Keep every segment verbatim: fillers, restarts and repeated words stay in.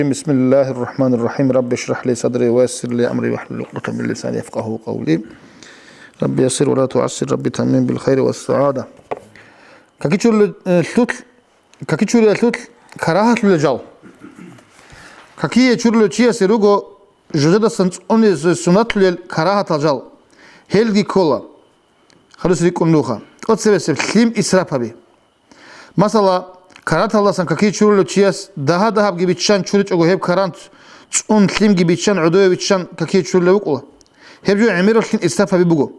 بسم الله الرحمن الرحيم. رب اشرح لي صدري ويسر لي أمري واحلل عقدة من لساني يفقهوا قولي. رب يسر ولا تعسر، رب تمم بالخير والسعادة. Каки чурулел, э, лъулъ, каки чуриялъулъ карагьатлъулел жал. Какие чурулев чиясе руго жужадасан цӀунизе суннатлъулел карагьатал жал. Гьелги ккола. Хадус рикӀкӀун нуха. ТӀоцебесеб лъим исраф гьаби. Масала, карагьаталдасан какие чурулев чияс дагьа-дагьабги биччан чуричӀого, гьеб карагьат цӀун лъимги биччан, гӀодове биччан какие чурулев вукӀула. Гьеб жо гӀемералъин исраф гьаби буго.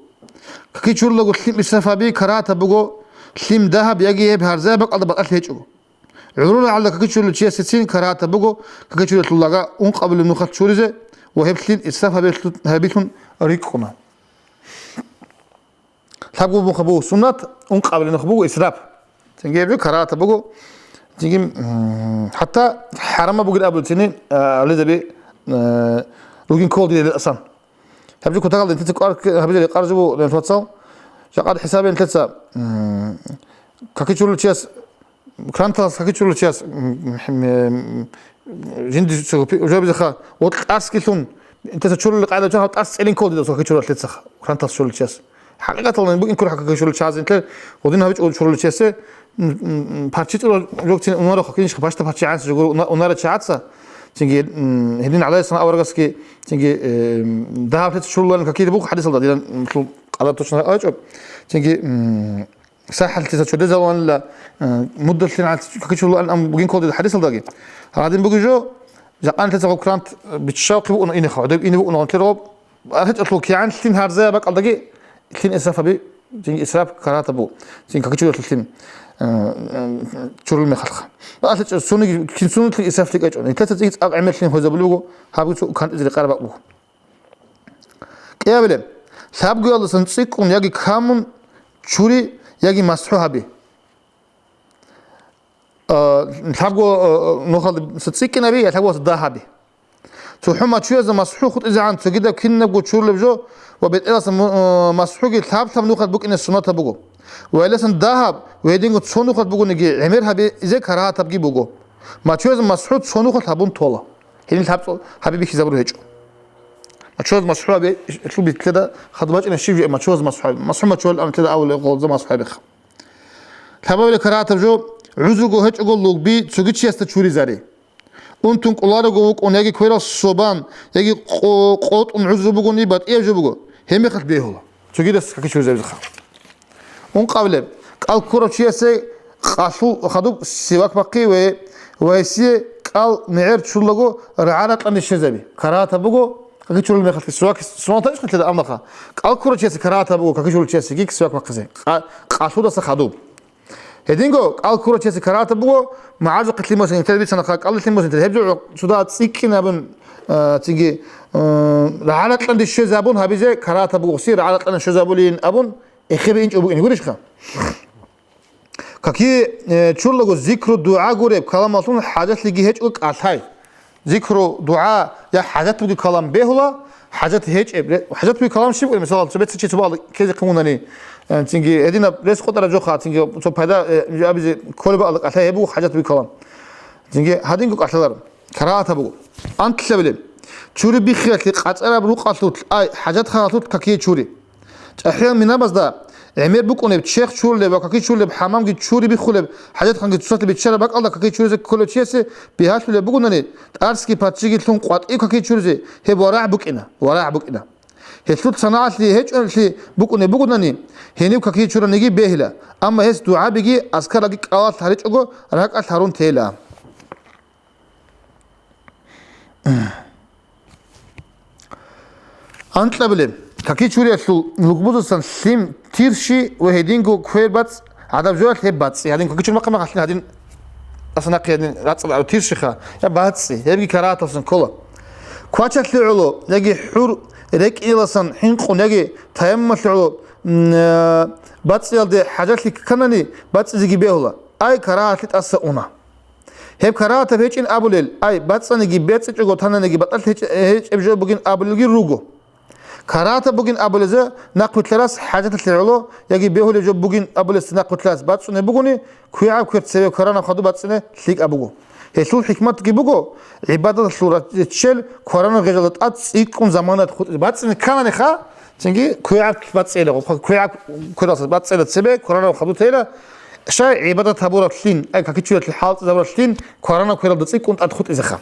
Какие чурулаго лъим исраф гьаби карагьатаб буго, лъим дагьаб яги гьеб гьарзаяб бакӀалда батӀалъи гьечӀого. ГӀурул рагӀалда какие чурулев чиясецин карагьатаб буго, какие чуриялъул лага ункъабилеб нухалъ чуризе ва гьеб лъим исраф гьабилъу-, гьабилъун рикӀкӀуна. Лъабго мухъ буго суннат, ункъабилеб нухъ буго исраф. Цинги гьеб жо карагьатаб буго. Цинги, м, хӀатта хӀарамаб бугин абулцин, а, гьале заби, а, ругин ккола дие асан. Гьаб жо кутакалда интеца кӀвар-, гьабизе рекъараб жо буго, нилъ вацал. Жакъад хӀисабе интеца, м, каки чурулев чияс, кранталас каки чурулев чияс, м, м, м, жинди цо пи-, уже бизаха, вот тӀасги лъун, интеца чурулел къайда чан, гьаб тӀас цӀелин ккола дида цо каки чурулев лъецаха, кранталас чурулев чияс. ХӀакъикъаталда бугин ккола каки чурулев чияс, интер, гьудин гьабичӀо чурулев чиясе, м, м, м, парчи цӀура жокцин унарухъа, кинишха пашта парчи гӀанса жогур уна-, унара чагӀаца, цинги, м, гьедин гӀалайгьиссалам аварагасги, цинги, э, м, дагьаб лъеца чуруларин какида буго хадисалда, дила, м, лъу-, къадар точно гьачӀо. Цинги, м, сахӀаллъиса чодезаванила, э, муддалъин гӀанса каки чуруларин ам бугин ккола дида хадисалдаги. Гьадин буги жо, жакъан лъеца гъоб крант биччавхъи букӀуна инеха, гӀодоб ине букӀуна гъонтер гъоб, АрхӀичӀалъул кигӀан лъим гьарзаяб бакӀалдаги лъим исраф гьаби, цинги исраф карагьатаб буго, цинги каки чуриялъул лъим, э, э, чурул мехалъха. АрхӀичӀ суниги, кин суннат лъим исраф лъикӀачӀун. Нилъеца цинги цӀакъ гӀемер лъим хвезабулеб буго, гьабги цо кантӀизе рекъараб бакӀ буго. КӀиабилеб, лъабгоялдасан цӀикӀкӀун яги камун чури, яги масхӀу гьаби. А, лъабго, а, нухалда цӀикӀкӀинаби я лъабго дагьаби. ЦохӀо мачуязда масхӀу хутӀизегӀан цогидаб кинабго чурулеб жо ва бетӀерасан му-, а, масхӀуги лъаб-лъаб нухалъ букӀине суннатаб буго. Ва гьеласан дагьаб ва гьединго цо нухалъ бугониги гӀемер гьабизе карагьатабги буго. Мачуязда масхӀу цо нухалъ гьабун тола. Гьениб лъабцӀул гьаби бихьизабураб гьечӀо. Мачуязда масхӀу гьаби, лъу битлъеда хадуб бачӀина щиб жо мачуязда масхӀу гьаби. МасхӀу мачуялъ абун лъеда авулеб гъолза масхӀу гьабиха. Лъабабилеб карагьатаб жо, гӀузруго гьечӀого лугби цоги чиясда чуризари. Унтун кӀоларого вукӀун, яги кверал собан, яги къо-, къотӀун гӀузру бугони батӀияб жо буго, гьеб мехалъ бегьула. Цогидас каки чуризабизеха. Ункъабилеб, кӀал ккурав чиясе къалъул хадуб сивак бахъи ва, ва гьесие кӀал мегӀер чурулаго рагӀа-ракьанде щвезаби. Карагьатаб буго, каки чурул мехалъги сивак суннатаб ишхъалъида амлаха. КӀал ккурав чиясе карагьатаб буго, каки чурул чиясеги сивак бахъизе. Къа-, къалъудаса хадуб. Гьединго кӀал ккурав чиясе карагьатаб буго, магӀарзухъе лъималъун интер бицана, кӀалда лъималъун интер. Гьеб жо цуда цӀикӀкӀин абун, а, цинги, а, рагӀа-ракьанде щвезабун гьабизе карагьатаб буго, си рагӀа-ракьанде щвезабулин абун, эхебе инчӀо букӀине гурищха? Какие, э, чурлаго зикру-дугӀа гуреб каламалъун хӀажатлъиги гьечӀого кӀалъай. Зикру, дугӀа я хӀажат бугеб калам бегьула, хӀажат гьечӀеб, ре-, хӀажат бугеб калам щиб? Мисал, цо беци чи цо бакӀалда ккезе хъумунани, э, цинги гьединаб рес къотӀараб жоха, цинги цо пайда, э, абизе кколеб бакӀалда кӀалъай, гьеб буго хӀажат бугеб калам. Цинги гьадинго кӀалъаларо. Карагьатаб буго. Анлъабилеб. Чури биххиялъе къачӀараб рукъалъулъ, ай, хӀажатханалъулъ какие чури. ЧӀахӀиял минабазда гӀемер букӀунеб, чехъ чурулеб ва каки чурулеб, хӀамамги чури биххулеб, хӀажатханги цоцалъе биччараб бакӀалда каки чуризе кколев чиясе бигьалъулеб бугонани, тӀасги паччиги лъун къватӀив каки чуризе, гьеб варагӀ букӀина, варагӀ букӀина. Гьелъул санагӀалъи гьечӀолъи букӀунеб бугонани, гьенив каки чураниги бегьила, амма гьес дугӀабиги аскараги кӀалалъ гьаричӀого ракӀалъ гьарун тейила. Анлъабилеб. Каки чуриялъул лугбузасан лъим тирщи ва гьединго квер бацӀ гӀадаб жоялъ гьеб бацӀцӀи. Гьадин каки чури махъа-махалъин гьадин аса нахъе гьадин рацӀцӀад гьару тирщиха, я бацӀцӀи, гьебги карагьаталъун ккола. Квачалъе гӀоло, яги хӀур рекӀеласан хӀинкъун, яги таяммумалъе гӀоло, м, э, бацӀцӀиялде хӀажалъи кканани, бацӀцӀизеги бегьула. Ай, карагьалъи тӀаса уна. Гьеб карагьатаб гьечӀин абулел, ай, бацӀцӀаниги, бецӀичӀого тананиги батӀалъи гьечӀ-, гьечӀеб жо бугин абулелги руго. Карагьатаб бугин абулезе нахъвилълъарас хӀажаталъе гӀоло, яги бегьулеб жо бугин абулес нахъвилълъарас бацӀцӀунеб бугони, квегӀаб квер цеве кваранаб хадуб бацӀцӀине лъикӀаб буго. Гьелъул хӀикматги буго, гӀибадаталъул раччел кваранаб гъежалда тӀад цӀикӀкӀун заманаялъ хутӀизе. БацӀцӀине ккананиха, цинги квегӀаб бацӀцӀила, квегӀаб квералъа бацӀцӀила цебе кваранаб хадур тейила, щай гӀибадат гьабураблъин, ай какичуялъе хӀалтӀизабураблъин кваранаб квералда цӀикӀкӀун тӀад хутӀизеха.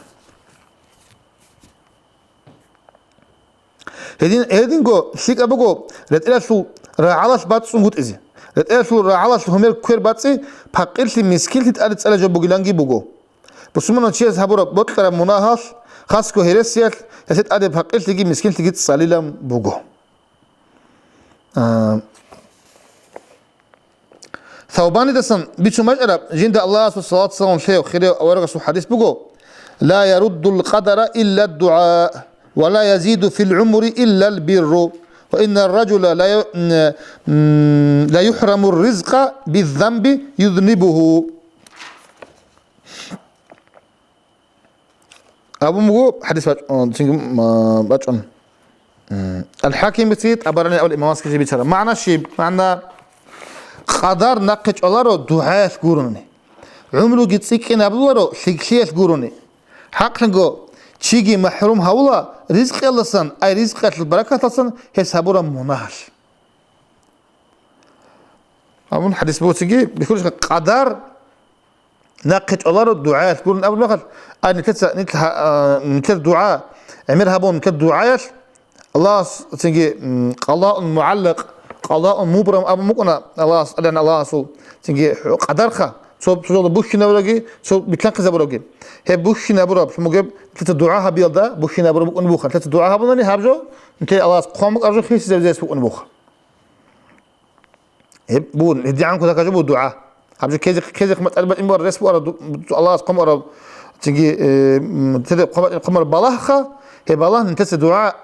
Гьедин, гьединго лъикӀаб буго ретӀелалъул рагӀалалъ бацӀцӀун хутӀизе. РетӀелалъул рагӀалалъ гьумер квер бацӀцӀи пакъирлъи мискинлъи тӀаде цӀалеб жо бугиланги буго. Бусурманав чияс гьабураб бокьараб мунагьалъ, хасго гьересиялъ, гьелъе тӀаде пакъирлъиги мискинлъиги цӀалилан буго. А, Саубанидасан бицун бачӀараб, жинда Аллагьасул салат-салам лъеяв хирияв аварагасул хадис буго: «Ла яруддул къадара илла дугӀа, ва ла язиду фил гӀумри иллал бирру, ва иннар ражула ла ю-, м, м, ла юхрамур ризкъа биззанби юзнибугьу». Абун буго, хадис бач-, о, цинги, м, а, бачӀун. М, Ал-ХӀакимица, ТӀабарани абулеб имамасги жиб бицараб. МагӀна щиб? МагӀна, къадар нахъе чӀваларо дугӀаялъ гурони. ГӀумруги цӀикӀкӀин абуларо лъикӀлъиялъ гурони. ХӀакълъунго, чиги махӀрум гьавула ризкъиялдасан, ай ризкъиялъул баракаталдасан гьес гьабураб мунагьалъ. Абун хадис буго цинги, бихьулищха, къадар нахъе чӀваларо дугӀаялъ гурин абун мехалъ, ай, нилъеца, нилъ гьа-, а, нилъер дугӀа, гӀемер гьабун, нилъер дугӀаялъ Аллагьас цинги, м, къалаун мугӀаллакъ, къалаун мубрам абун букӀуна Аллагьас, АллахӀ, Аллагьасул цинги хӀу-, къадарха, цо, цо жолда бухьинабураги, цо битлъанхъизабураги. Гьеб бухьинабураб, лъумугеб, нилъеца дугӀа гьабиялда бухьинабураб букӀун буха. Нилъеца дугӀа гьабунани гьаб жо, нилъее Аллагьас хъван букӀараб жо хисизабизес букӀун буха. Гьеб бугун, гьедигӀан кутакаб жо буго дугӀа. Гьаб жо ккезе, ккезе хъуматӀалиб бачӀин бугӀараб рес бугӀараб ду-, ду-, Аллагьас хъван бугӀараб, цинги, э, м, теде хъуматӀалиб хъумараб балагьха, гьеб балагь нилъеца дугӀа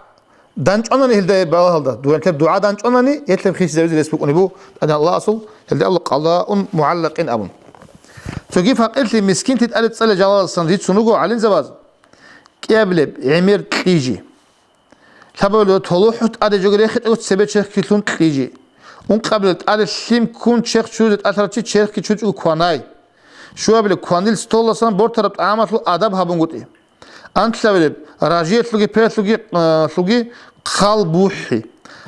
данчӀванани гьелда гьеб балагьалда. ДугӀа, нилъер дугӀа данчӀванани, гьелъеб хисизабизе рес букӀунеб буго. ТӀадегӀан Аллагьасул, гьелда Аллагь къалаун мугӀаллакъин абун. Цоги пакъирлъи мискинти тӀаде цӀалел жалаласан рицун руго гӀалимзабаз кӀиабилеб гӀемер кьижи. Лъабабилеб толохӀ тӀаде жоги рехичӀого цебе черхги лъун кьижи. Ункъабилеб тӀаде лъим ккун черх чуризе тӀалъарав чи черхги чуричӀого кванай. Щуабилеб кванил столасан бортараб тӀагӀамалъул адаб гьабунгутӀи. Анлъабилеб ражиялъулги пелъулги, э, лъуги хъал бухӀи.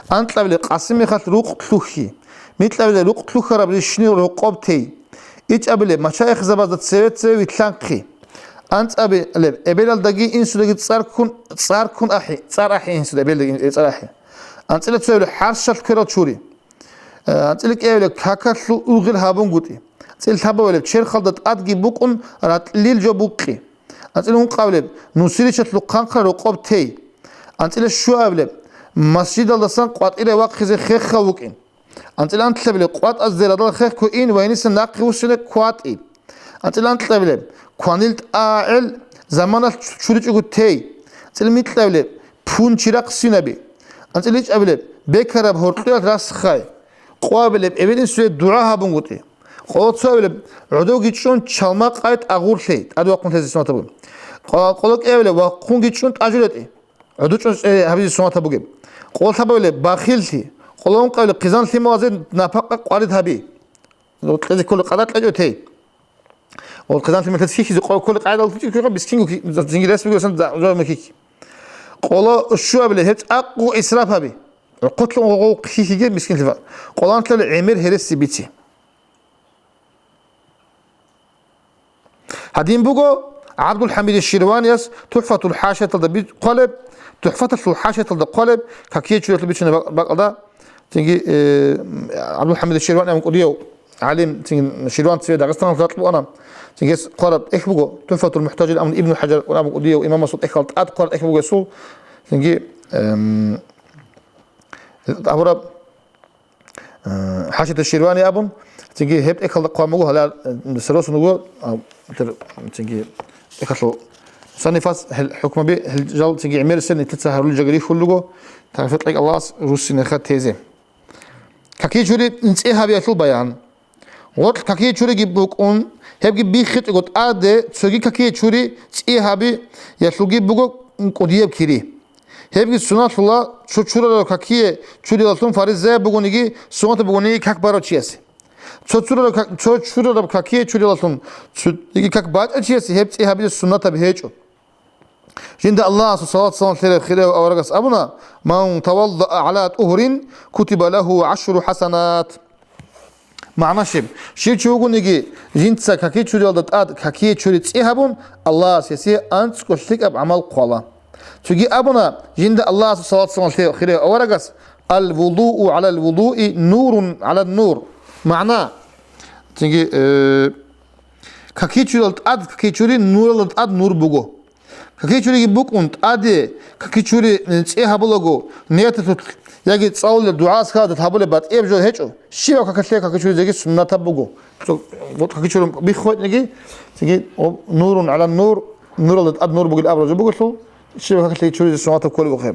Анкьабилеб къасимихалъ рукъ лъухьи. Микьабилеб рукъ лъухьараб ришни рокъоб тей. ИчӀабилеб мачаихзабазда цеве-цеве вилълъанхъи. АнцӀабилеб эбелалдаги инсудаги цӀар ккун, цӀар ккун ахӀи, цӀар ахӀи инсуда, эбелалдаги цӀар ахӀи. АнцӀила цоябилеб хӀарщалъ кверал чури. Э, анцӀила кӀиабилеб какалъул ургъел гьабунгутӀи. АнцӀила лъабабилеб черхалда тӀадги букӀун ратӀлил жо букӀи. АнцӀила ункъабилеб нусиличалъул хъанхъа рокъоб тей. АнцӀила щуабилеб масжидалдасан къватӀире вахъизе хехха вукӀин. АнцӀила анлъабилеб къватӀазде радал хехго ин ва гьениса нахъе вуссине кватӀи. АнцӀила анкьабилеб кванил тӀагӀел заманалъ чуричӀого тей. АнцӀила микьабилеб пун чирахъ синаби. АнцӀила ичӀабилеб бекараб гьоркьоялъ расхай. Къоабилеб эбел-инсуе дугӀа гьабунгутӀи. Къоло цоабилеб гӀодовги чӀун чалма къай тӀагъурлъей, тӀадвахъун лъезе сунатаб бугеб. Къо-, къоло кӀиабилеб вахъунги чӀун тӀажуретӀи. ГӀодов чӀун, э, гьабизе сунатаб бугеб. Къоло лъабабилеб бахиллъи. Къоло ункъабилеб хъизан-лъималазе напакъа къварид гьаби. Кьезе ккола къадар кьечӀо тей. Ва хъизан-лъималазе хьихьизе къо-, ккола къайдал хьихьи, мискинго хьи-, зингирас бугасан за-, за-, хьихьи. Къоло щуабилеб гьеб цӀакъго исраф гьаби. Хъулъун гъо-, гъо-, хьихьиге мискинлъи ва къоло анлъабилеб гӀемер гьереси бице. Гьадин буго ГӀабдулхӀамид Ширванияс ТухӀфатул ХӀашияталда би-, хъвалеб, ТухӀфаталъул ХӀашияталда хъвалеб, какие чуралъул бичӀчӀунеб бакӀ-, бакӀалда, цинги, э, ГӀабдулхӀамид Ширвани абун кӀудияв гӀалим, цинги Ширван цеве Дагъистаналда ракьбуана, цинги гьес хъвараб тӀехь буго, ТухӀфатул МухӀтажин абун Ибну ХӀажар абун кӀудияв имамасул тӀехьал тӀад хъвараб тӀехь буго гьесул, цинги, эм, абураб, Э, ХӀашияту Ширвани абун, цинги гьеб тӀехьалда хъван буго, гьалар, э, соросун вуго, а, тер-, цинги тӀехьалъул санифас гьел хӀукмаби, гьел жал цинги гӀемерисел нилъеца гьарулел жагьил рихьулел руго, тавфикъ кьеги Аллагьас руссинеха тезе. Какие чури цӀи гьабиялъул баян. Гъоркь какие чуриги букӀун, гьебги биххичӀого тӀаде цоги какие чури цӀи гьабиялъулги буго кӀудияб кири. Гьебги суннатлъула, чу-, чурарал какие чурилалъун фаризаяб бугониги, суннатаб бугониги как барав чиясе. Цо чурараб как, цо чурараб какие чурилалъун цо-, как бачӀа чиясе гьеб цӀи гьабизе суннатаб гьечӀо. Жинда Аллагьасул салат-салам лъерав хирияв аварагас абуна: «Ман таваллаа гӀала тӀугьрин, кутиба лагьу гӀашру хӀасанат». Магьна щиб? Щив чи вугониги, жинца какие чуриялда тӀад какие чури цӀи гьабун, Аллагьас гьесие анцӀго лъикӀаб гӀамал хъвала. Цоги абуна, жинда Аллагьасул салат-салам лъерав хирияв аварагас: «Ал-вудуу гӀалал вудуи нурун гӀалан нур». Магьна, цинги, э, какичурал тӀад какичури нуралда тӀад нур буго. Какичуриги букӀун тӀаде, какичури, э, цӀи гьабулаго, нияталъулъ яги цӀалулел дугӀа-аскаралда гьабулеб батӀияб жо гьечӀо. Щивав какалъе какичуризеги суннатаб буго. Цо-, вот какичурун биххугьетӀниги, цинги, о, нурун гӀалан нур, нуралда тӀад нур бугел абураб жо бугелъул, щиб какалъе чуризе суннатаб кколеб ухъе.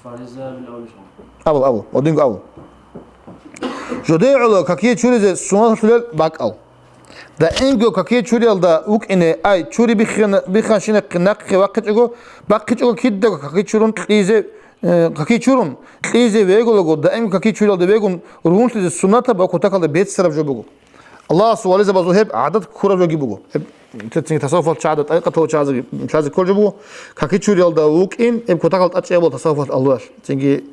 Фариза бин Аби Шамс. Абул, абул, одинго абул. Жодее гӀоло какие чуризе суннаталъулел бакӀал. Даимго какие чуриялда вукӀине, ай, чури биххана-, бихханщинахъе нахъе вахъичӀого, бахъичӀого кидаго какие чурун кьизе, э, какие чурун кьизе веголого, даимго какие чуриялда вегун ругьунлъизе суннатаб ва кутакалда беццараб жо буго. Аллагьасул вализабазул гьеб гӀадат ккураб жоги буго. Гьеб, цинги тасаввуфал чагӀазда, тӀарикъатал чагӀаздаги лъазе кколеб жо буго, какичуриялда вукӀин, гьеб кутакал тӀачӀиябал тасаввуфал агьлуялъ. Цинги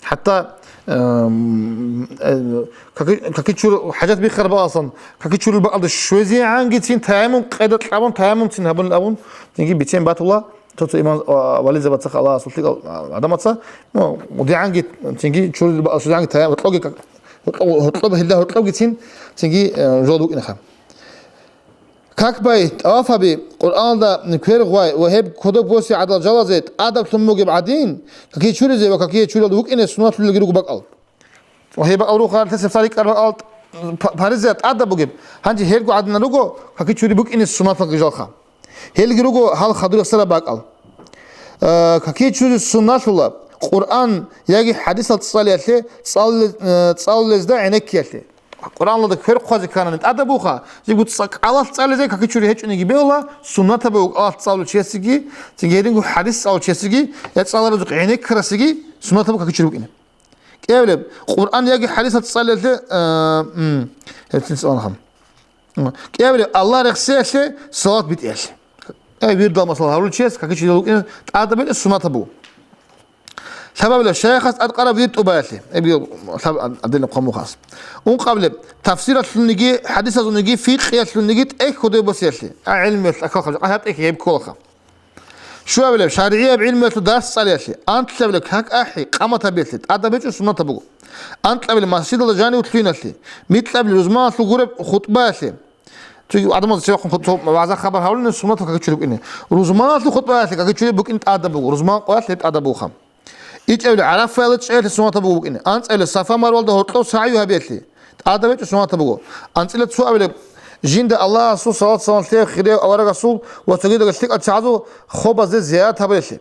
хӀатта, эм, э, каки-, какичур хӀажат биххараб баласан, какичурил бакӀалда щвезегӀангицин таяммум къайда кьабун, таяммумцин гьабун абун, цинги бицен батула, цо-цо имам, а, вализабацаха Аллагьасул лъикӀал, а, гӀадамаца, ну, дигӀанги цинги чурил бакӀалда щвезегӀанги таяммум гьоркьоги как-, Гьоркьоб, гьоркьоб, гьелда гьоркьобгицин цинги, э, жол букӀинаха. Как бай, тӀавафаби, Къуръаналда квер гъвай ва гьеб кодоб босе гӀадал жалазе тӀадаблъун бугеб гӀадин, какие чуризе ва какие чуралда вукӀине суннатлъулелги руго бакӀал. Ва гьеб бакӀал рухаралъе сепсарикӀкӀар бакӀал п-, паризаяб тӀадаб бугеб, гьанже гьелго гӀадинал руго, какие чури букӀине суннатлъун гъижалха. Гьелги руго гьал хадур ясараб бакӀал. Э, какие чури сунналъула, Къуръан яги хӀадисал цӀалиялъе, цӀалулез-, э, цӀалулезда гӀенеккиялъе. Къуръаналда квер хъвазе кканани тӀадабуха, жибго цӀа-, кӀалалъ цӀализе какие чури гьечӀониги бегьула, суннатаб буго кӀалалъ цӀалулев чиясеги, цинги гьединго хӀадис цӀалулев чиясеги, я цӀалараб гӀенеккарасеги суннатаб какие чури букӀине. КӀиабилеб, Къуръан яги хӀадисал цӀалиялъе, э, м, гьеб цин цӀаланаха. КӀиабилеб, Аллагь рехсеялъе салават битӀиялъе. Э, вирдал, масала, гьарулев чияс какие чури букӀине тӀадаб бетӀе суннатаб буго. Лъабабилеб, шайихас тӀадкъараб вирд тӀубаялъе. Э, би-, лъаб-, а-, адилла хъван мухъас. Ункъабилеб, тафсиралъулниги, хӀадисазулниги, фикъиялъулниги тӀехь кодобе босиялъе. А, гӀилмуялъ акал хабжа, а, гьаб тӀехь гьеб кколаха. Щуабилеб, шаргӀияб гӀилмуялъул дарс цӀалиялъе. Анлъабилеб, как ахӀи, къамат гьабиялъе. ТӀадаб гьечӀо, суннатаб буго. Анкьабилеб, масжидалда жанив лъугьиналъе. Микьабилеб, рузманалъул гуреб хутӀбаялъе. Цоги гӀадамаз цевехъун хутӀ-, цо вагӀза-хабар гьавулин суннатал какичури букӀине. Рузманалъул хутӀбаялъе какичури букӀин тӀадаб буго. Рузман къоялъе тӀадаб бугоха. ИчӀабилеб, ГӀарафаялда чӀеялъе суннатаб буго букӀине. АнцӀабилеб, Сафа-Марвалда гьоркьов сагӀю гьабиялъе. ТӀадаб гьечӀо, суннатаб буго. АнцӀила цоабилеб, жинда Аллагьасул салат-салам лъеяв хирияв аварагасул ва цогидал лъикӀал чагӀазул хобазде зиярат гьабиялъе.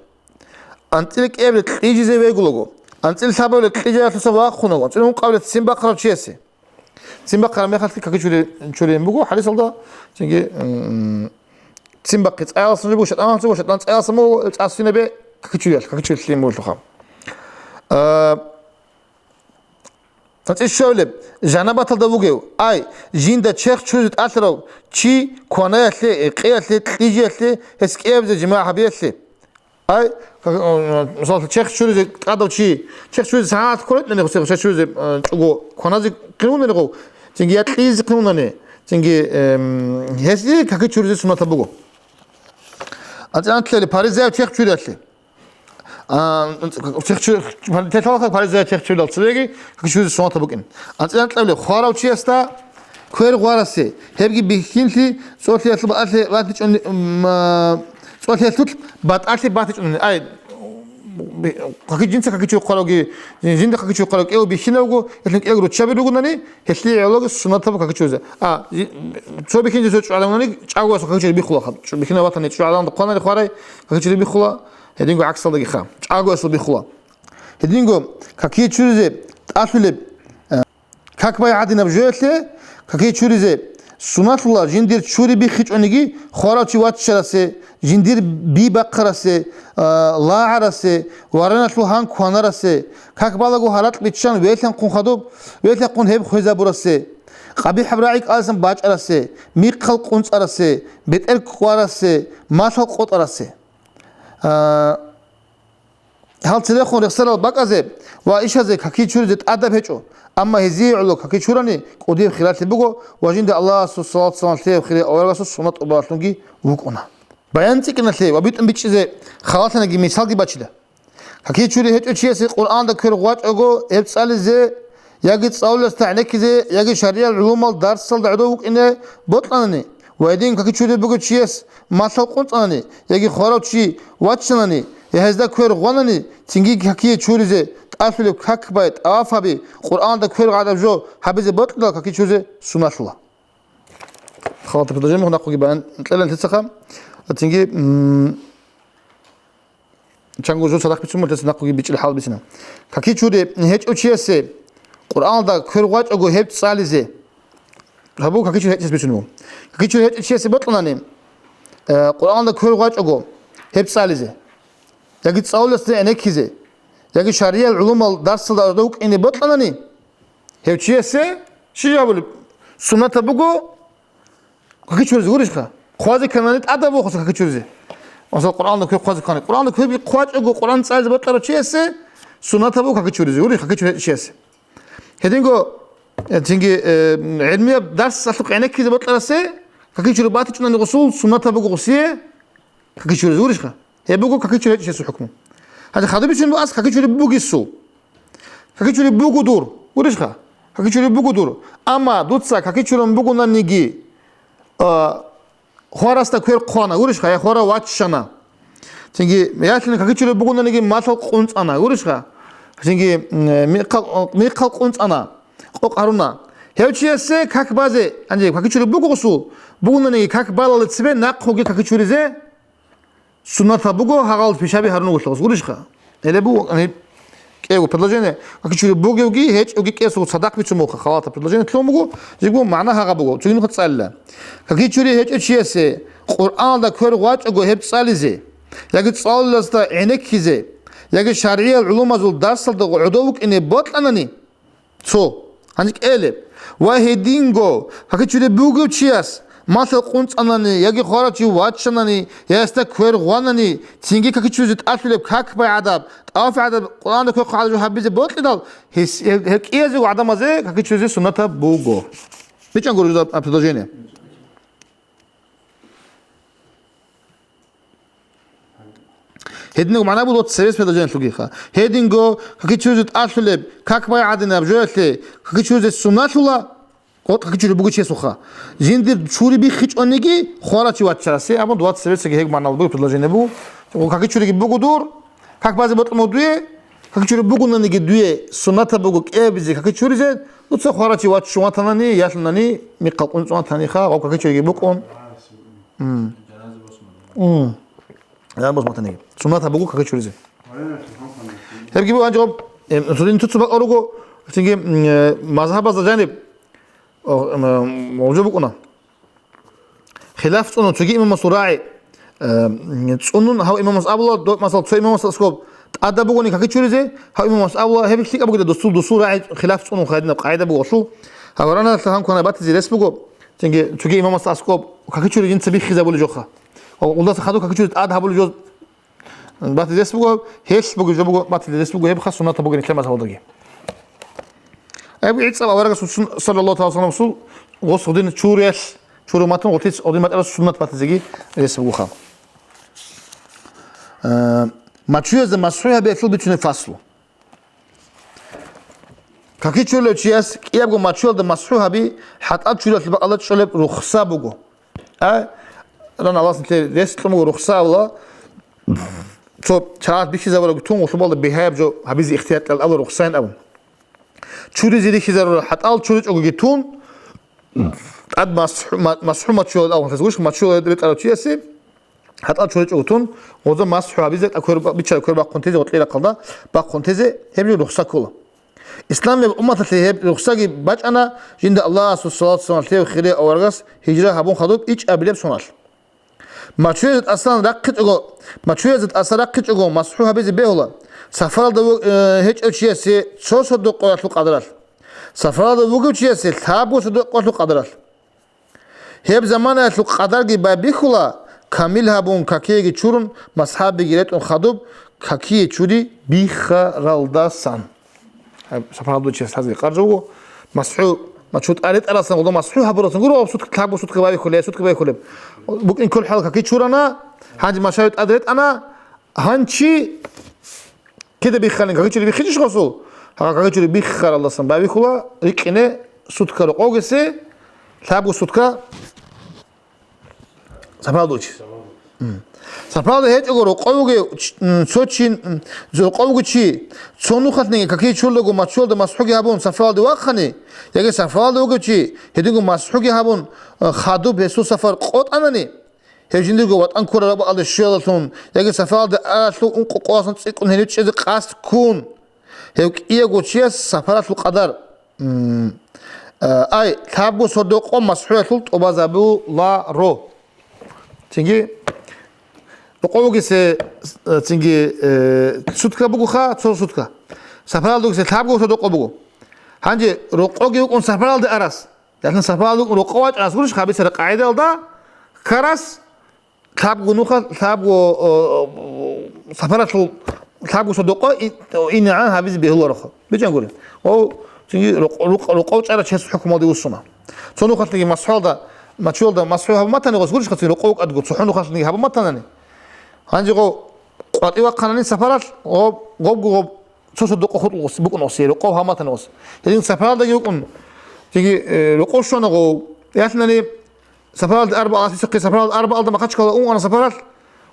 АнцӀила кӀиабилеб, кьижизе вегулаго. АнцӀила лъабабилеб, кьижаялъуса вахунаго. АнцӀила ункъабилеб, ццин бахъарав чиясе. Ццин бахъараб мехалъги какичури-, чурин буго хӀадисалда, цинги, м, ццин бахъи цӀаяласан жо буго, шайтӀаналъ жо буго, шайтӀан цӀаяласан буго, цӀа-, ццинабе какичуриялъ, какичурилъин бугелъулха. А, цӀишавлеб, жанабаталда вугев, ай, жинда черх чуризе тӀалъарав чи кванаялъе, гӀекъеялъе, кьижиялъе, гьес кӀиабизе жимагӀ гьабиялъе. Ай, как, э, мисал, черх чуризе тӀадав чи, черх чуризе сагӀат кколеб мехалъ, черх чуризе, э, чӀого кваназе кколеб мехалъ, цинги я кьижизе кколеб мехалъ, цинги, эм, гьесие какичуризе суннатаб буго. АнцӀила анлъабилеб, паризаяб черх чуриялъе. А, черх чу-, пари-, теталаха паризаяб черх чуриял цебеги какичуризе суннатаб букӀин. АнцӀила анлъабилеб, хварав чиясда квер гъварасе, гьебги бихьинлъи, цӀолъиялъул батӀалъе батичӀони-, м, а, цӀолъиялъул батӀалъе батичӀони. Ай, би-, каки-, жинца какичури хъваравги, жинда какичури хъварав кӀиго бихьинавго, гьелъул кӀиго руччаби ругонани, гьелъие гӀологи суннатаб какичуризе. А, жи-, цо бихьинчи цо чӀужугӀаданалъуни чӀагоясул какичури биххула, чӀу-, бихьинав ватани чӀужугӀаданалда хъванани хварай, какичури биххула, гьединго гӀаксалдагиха, чӀагоясул биххула. Гьединго какие чуризе тӀалъулеб, э, как бай гӀадинаб жоялъе, какие чуризе суннатлъула жиндир чури биххичӀониги, хварав чи ваччарасе, жиндир би бахъарасе, э, лагӀарасе, вараналъул гьан кванарасе, как балаго гьаракь биччан велъанхъун хадуб, велъанхъун гьеб хвезабурасе. КъабихӀаб рагӀи кӀаласан бачӀарасе, михъал къунцӀарасе, бетӀер ккварасе, малъал къотӀарасе. А, гьал церехун рехсарал бакӀазе ва ишазе каки чуризе тӀадаб гьечӀо, амма гьезие гӀоло каки чурани кӀудияб хиралъи буго ва жинда Аллагьасул салат-салам лъеяв хире аварагасул суннат тӀубалалъунги вукӀуна. Баян цӀикӀкӀиналъе ва битӀун бичӀчӀизе халалъанаги мисалги бачила. Каки чури гьечӀо чиясе Къуръанда квер гъвачӀого гьеб цӀализе, яги цӀалулесда гӀенеккизе, яги шаргӀиял гӀулумал дарсалда гӀодов вукӀине бокьанани ва гьедин каки чури бугев чияс малъал къунцӀанани, яги хварав чи ваччанани, я гьезда квер гъванани, цинги какие чуризе тӀалъулеб как бай, тӀаваф гьаби, Къуръанда квер гъадаб жо гьабизе бокьидал каки чуризе суннатла. Халата предложение мухь нахъуги баян кьелан лъицаха. Цинги, м, Чанго жо цадахъ бицун муртаца нахъуги бичӀчӀил хӀал бицина. Каки чури гьечӀев чиясе Къуръаналда квер гъвачӀого гьеб цӀализе. Гьабу каки чури гьечӀес бицунеб. Каки чури гьечӀев чиясе бокьанани, э, Къуръаналда квер гъвачӀого гьеб цӀализе. Яги цӀалулесда гӀенеккизе, яги шаргӀиял гӀулумал дарсалда гӀодов вукӀине бокьанани, гьев чиясе щиб гьабулеб? Суннатаб буго, каки чуризе гурищха? Хъвазе кканани тӀадаб вохуса каки чуризе. Масала, Къуръанда квер хъвазе ккани. Къуръанда квер хъвачӀого, Къуръан цӀализе бокьарав чиясе суннатаб буго каки чуризе, гурищ, каки чури гьечӀев чиясе. Гьединго, э, цинги, э, гӀилмияб дарсалъухъ гӀенеккизе бокьарасе, каки чури батичӀунани гъусул суннатаб буго гъусие, каки чуризе гурищха? Гьеб буго каки чури гьечӀев чиясул хӀукму. Гьанже хадуб бицун буго ас каки чури бугесул. Каки чури буго дур, гурищха? Каки чури буго дур. Амма дуца каки чурун бугонаниги, а, хварасда квер хъвана, гурищха, я хварав ваччана. Цинги ялъуни каки чури бугонаниги малъал къунцӀана, гурищха? Цинги, м, михъал, михъал къунцӀана, къокъ гьаруна. Гьев чиясе как базе, гьанже каки чури буго гъусул, бугонаниги как балалде цебе нахъуги каки чуризе суннатаб буго, гьагъал пишаби гьарун вугелъул гъос гурищха? Гьеле буго, гьеб кӀего предложение, каки чури бугевги, гьечӀевги кӀесул цадахъ бицун буго, халата предложение лъун буго, жибго магӀна гьагъа буго, цогидаб цӀалила. Каки чури гьечӀев чиясе Къуръаналда квер гъвачӀого гьеб цӀализе, яги цӀалулесда гӀенеккизе, яги шаргӀиял гӀулумазул дарсалда гӀодов вукӀине бокьанани, Цо. Гьанже кӀелеб. Ва гьединго, каки чури бугев чияс, малъал къунцӀанани, яги хварав чи ваччанани, я гьесда квер гъванани, цинги каки чуризе тӀалъулеб как бай гӀадаб, тӀаваф гӀадаб, Къуръанда квер хъвагӀадаб жо гьабизе бокьидал, гьес-, гьел, гьел кӀиязего гӀадамазе каки чуризе суннатаб буго. БичӀчӀан гуро жо предложение. Гьединго магӀна буго цебес предложениялъулгиха. Гьединго каки чуризе тӀалъулеб, как бай гӀадинаб жоялъе, каки чуризе сунналъула, вот каки чури бугев чиясулха. Жиндир чури биххичӀониги, хварав чи ваччарасе, абун двадцать советсаги гьеб магӀна буго предложение буго. Каки чуриги буго дур, как базе бокьун буго дуе, каки чури бугонаниги дуе, суннатаб буго кӀиабизе, каки чуризе, дуца хварав чи ваччун ватанани, ялъунани, михъал къунцӀун ватаниха, гъаб каки чуриги букӀун. М. М. Гьаб босматаниги. Суннатаб буго каки чуризе. Гьебги буго гьанже гъаб, э, цо дин цо-цо бакӀал руго, цинги, м, э, мазгьабазда жаниб, о, м, гьаб жо букӀуна. Хилаф цӀунун, цоги имамасул рагӀи, э, цӀунун, гьав имамас абула, до-, масала, цо имамас аскоб тӀадаб бугони каки чуризе, гьав имамас абула, гьеб лъикӀаб бугеда дусул, дусул рагӀи хилаф цӀунун хайдинаб къагӀида буго гъолъул. Гьав ранала гьанквана батизе рес буго, цинги цоги имамасда аскоб каки чури жинца биххизабулеб жохъа. Ва гъулдаса хадуб каки чури тӀад гьабулеб жо батизе рес буго, гьелъ буго жо буго, батизе рес буго, гьеб хас суннатаб бугин ислам мазгьабалдаги. Гьеб гӀицӀаб аварагасул сун-, саллаллагьу тагӀала вассалам, гъос гъудин чуриялъ, чуру матун гъутиц гъудин батарас суннат батизеги рес бугоха. Э, мачуязда масхӀу гьабиялъул бицунеб фаслу. Каки чурилев чияс кӀиябго мачуялда масхӀу гьаби хӀатӀал чурилалъул бакӀалда чӀолеб рухса буго. А? Ран Аллагьас нилъее рес кьун буго рухса абула, цо чагӀат бихьизабурабги тун, гъулъубалда бигьаяб жо гьабизе ихтияр кьела абула рухсайин абун. Чуризе рихьизарула хӀатӀал чуричӀогоги тун, тӀад масхӀу-, ма-, масхӀу мачуялда абун, гъулъ мачуялда ретӀарав чиясе, ХӀатӀал чуричӀого тун, гъоза масхӀу гьабизе, тӀа квер ба-, бичча квер бахъун тезе, гъоркье рахъалда бахъун тезе, гьеб жо рухса ккола. Исламияб умматалъе гьеб рухсаги бачӀана, жинда Аллагьасул салат-салам лъев хире аварагас гьижра гьабун хадуб ичӀабилеб соналъ. Мачуязе тӀасан рахъичӀого, мачуязе тӀасан рахъичӀого масхӀу гьабизе бегьула, сафаралда ву-, э, гьечӀев чиясе цо сордо къоялъул къадралъ. Сафаралда вугев чиясе лъабго содокъолъул къадаралъ. Гьеб заманаялъул къадарги байбихьула, камил гьабун, какиеги чурун, масхӀабиги ретӀун хадуб, какие чури биххаралдасан. Гьаб сафаралда вугев чияс лъазе къаржавго, масхӀу, мачу тӀаретӀарасан, гъолда масхӀу гьабурасан гуро, сутка, лъабго сутка байбихьулеб, сутка байбихьулеб. БукӀин кколеб хӀал каки чурана, гьанже машави тӀад ретӀана, гьанчи кида бихханин, каки чури биххичӀищ гъосул? Гьагъа каки чури биххаралдасан байбихьула, рикӀкӀине сутка рокъовгесе, лъабго сутка сафаралда вугев чияс. М. Сафаралда гьечӀого рокъовги, м, цо чи, м, рокъовги чи, цо нухалъниги какие чурлаго мачуялда масхӀуги гьабун, сафаралде вахъани, яги сафаралда вугев чи, гьединго масхӀуги гьабун, э, хадуб гьесул сафар къотӀанани, гьев жиндирго ватӀан ккураб рагӀалде щвелалъун, яги сафаралде аралъув ункъо къоасан цӀикӀкӀун гьенив чӀезе къасд ккун, гьев кӀиявго чияс сафаралъул къадар, м, а, ай, лъабго сордо къо масхӀуялъул тӀубазабуларо. Цинги рокъовгесе, э, цинги, э, сутка бугоха, цо сутка. Сафаралда вугесе лъабго сордо къо буго. Гьанже рокъовги вукӀун сафаралде арас. Ясна сафаралда вукӀун рокъов вачӀарас гурищ, хабисара къагӀидалда ккарас лъабго нуха, лъабго, о, о, сафаралъул лъабго сордо къо и-, инегӀан гьабизе бегьулароха. БичӀан гури. Ва цинги рокъ-, рокъ-, рокъов чӀарав чияс хӀукмалде вуссуна. Цо нухалъниги масхӀуялда, мачуялда масхӀу гьабун батани гъос гурищ, цинги рокъов кӀадго, цохӀо нухалъниги гьабун батанани. Гьанже гъо къватӀи вахъанани сафаралъ, гъоб, гъобго гъоб цо сордо къо хутӀулгъос букӀунгъос, рокъов гьабун батани гъос. Гьедин сафаралдаги вукӀун, цинги, э, рокъов щвана гъов. Ялъунани сафаралда арбаалда, сихъи сафаралда арбаалда махачкала унгъана сафаралъ,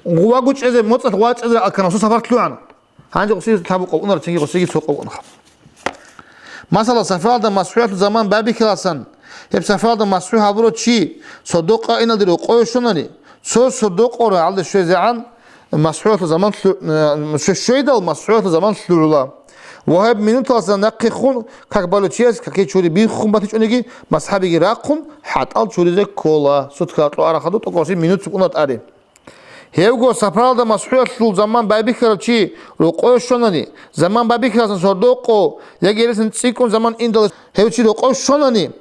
гъувагу чӀезе, моцӀалъ гъува чӀезе ракӀалкана, гъосул сафар лъугӀана. Гьанже гъосие лъабго къо букӀунаро, цинги гъосиеги цо къо букӀунаха. Масала, сафаралда масхӀуялъул заман байбихьиласан, гьеб сафаралда масхӀу гьабурав чи сордо къо иналде рокъове щванани, цо сордо къо рагӀалде щвезегӀан масхӀуялъул заман лъу-, э, щве-, щвейдал масхӀуялъул заман лъугӀула. Ва гьеб минуталдасан нахъехун как балев чияс какие чури биххун батичӀониги, масхӀабиги рахъун, хӀатӀал чуризе ккола, сутка кьо арахъаду тӀокӀаб минут цукӀуна тӀаде. Гьевго сапаралда масхӀуялъул заман байбихьарав чи рокъове щванани, заман байбихьарасан сордо къо, яги гьелдасан цӀикӀкӀун заман индал гьев чи рокъове щванани,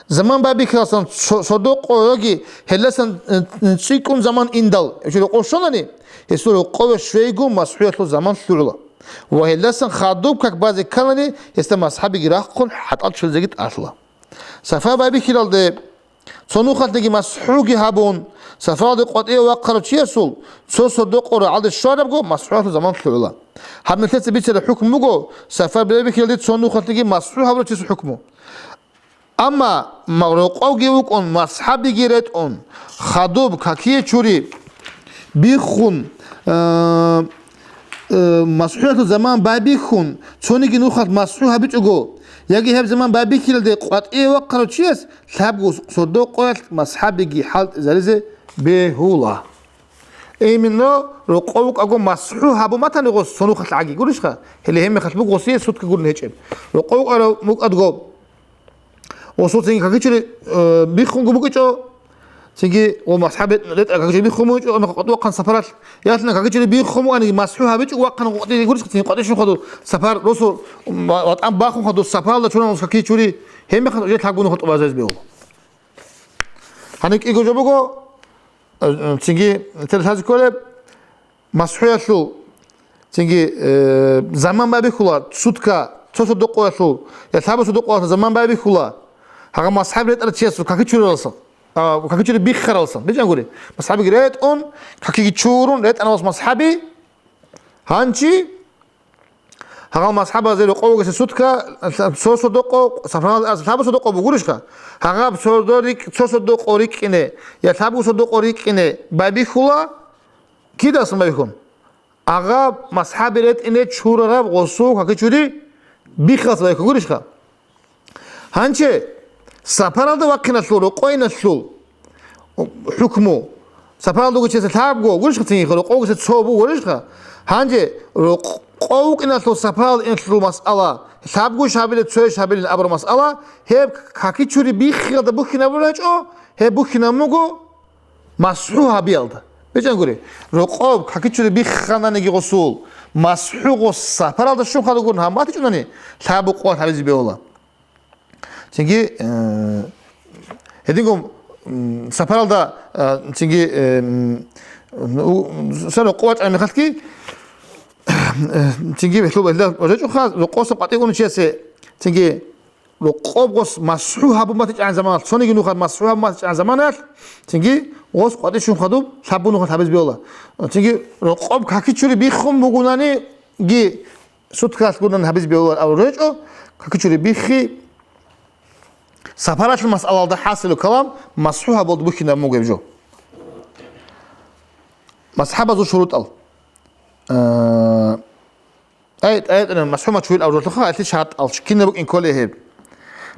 заман байбихьарасан со-, сордо къо яги гьелдасан, э, цӀикӀкӀун заман индал гьев чи рокъове щванани, гьесул рокъове щвейгун масхӀуялъул заман лъугӀула. Ва гьелдасан хадуб как базе кканани, гьесда масхӀабиги рахъун, хӀатӀал чилзеги тӀалъула. Сафар байбихьилалде цо нухалъниги масхӀуги гьабун, сафаралде къватӀиве вахъарав чиясул цо сордо къо рагӀалде щварабго масхӀуялъул заман лъугӀула. Гьаб нилъеца бицараб хӀукму буго, сафар байбихьилалде цо нухалъниги масхӀу гьабурав чиясул хӀукму. Амма ма-, рокъовги вукӀун, масхӀабиги ретӀун, хадуб, какие чури биххун, э, э, масхӀуялъул заман байбихьун, цониги нухалъ масхӀу гьабичӀого, яги гьеб заман байбихьилалде къватӀиве вахъарав чияс лъабго сордо къоялъ масхӀабиги хӀалтӀизаризе бегьула. Именно рокъов вукӀаго масхӀу гьабун батани гъос цо нухалъ гӀаги гурищха? Гьеле гьеб мехалъ буго гъосие сутка гурин гьечӀеб. Рокъов вукӀарав мукӀадго, гъосул цинги какичури, э, биххунго букӀичӀо, цинги ва масхӀаб ретӀа какичури биххун букӀичӀо, амма къватӀивахъан сапаралъ, ялъна какичури биххун букӀаниги масхӀу гьабичӀого вахъан къватӀизе гурищха, цинги къватӀищун хадур сапар росу ва-, ватӀан бахун хадур сапаралда чуран гъос какичури, гьеб мехалъ уже лъабго нухалъ тӀубазаризе бегьула. Гьаниб кӀиго жо буго, э, э, цинги тел лъазе кколеб, масхӀуялъул, цинги, э, заман байбихьула, сутка, цо сордо къоялъул, я лъабго сордо къоялъул заман байбихьула, гьагъа масхӀаб ретӀарав чиясул каки чураласан, а, каки чури биххараласан. БичӀан гури, масхӀабиги ретӀун, какиги чурун, ретӀана гъос масхӀаби, гьанчи, гьагъал масхӀабазе рокъов вугесе сутка, цо сордо къо, сафаралда аз лъабго сордо къо бугурищха? Гьагъаб сордо рикӀ-, цо сордо къо рикӀкӀине, я лъабго сордо къо рикӀкӀине байбихьула, кидасан байбихьун? Агъаб масхӀаби ретӀине чурараб гъосул каки чури биххалас байбихьун гурищха? Гьанже сапаралда вахъиналъул, рокъовиналъул хӀукму, сапаралда вугев чиясе лъабго гурищха, цинги рокъов вугесе цо буго гурищха? Гьанже рокъов вукӀиналъул сапаралда иналъул масъала, лъабгойищ гьабилеб, цойищ гьабилеб абураб масъала, гьеб каки чури биххиялда бухьинабулеб гьечӀо, гьеб бухьинаб буго масхӀу гьабиялда. БичӀан гури, рокъов каки чури биххананиги гъосул, масхӀу гъос сапаралда щун хадур гурун гьабун батичӀунани, лъабго къоялъ гьабизе бегьула. Цинги, э, гьединго, м, сапаралда, э, цинги, э, м, у-, сен рокъов вачӀараб мехалъги, э, цинги гьелъул гьелда речӀоха, рокъовсан къватӀив унев чиясе, цинги рокъоб гъос масхӀу гьабун батичӀан заманалъ, цониги нухалъ масхӀу гьабун батичӀан заманалъ, цинги гъос къватӀив щун хадуб, лъабго нухалъ гьабизе бегьула. Цинги рокъоб какичури биххун бугонаниги, суткалъ гурони гьабизе бегьуларо абураб речӀо, какичури биххи, сапаралъул масъалалда хӀасилу калам, масхӀу гьабулда бухьинаб бугеб жо. МасхӀабазул шурутӀал. Э, ай, ай, масхӀу мачугьил абуралъуха, гьелъи шартӀал, кинаб букӀин кколей гьеб.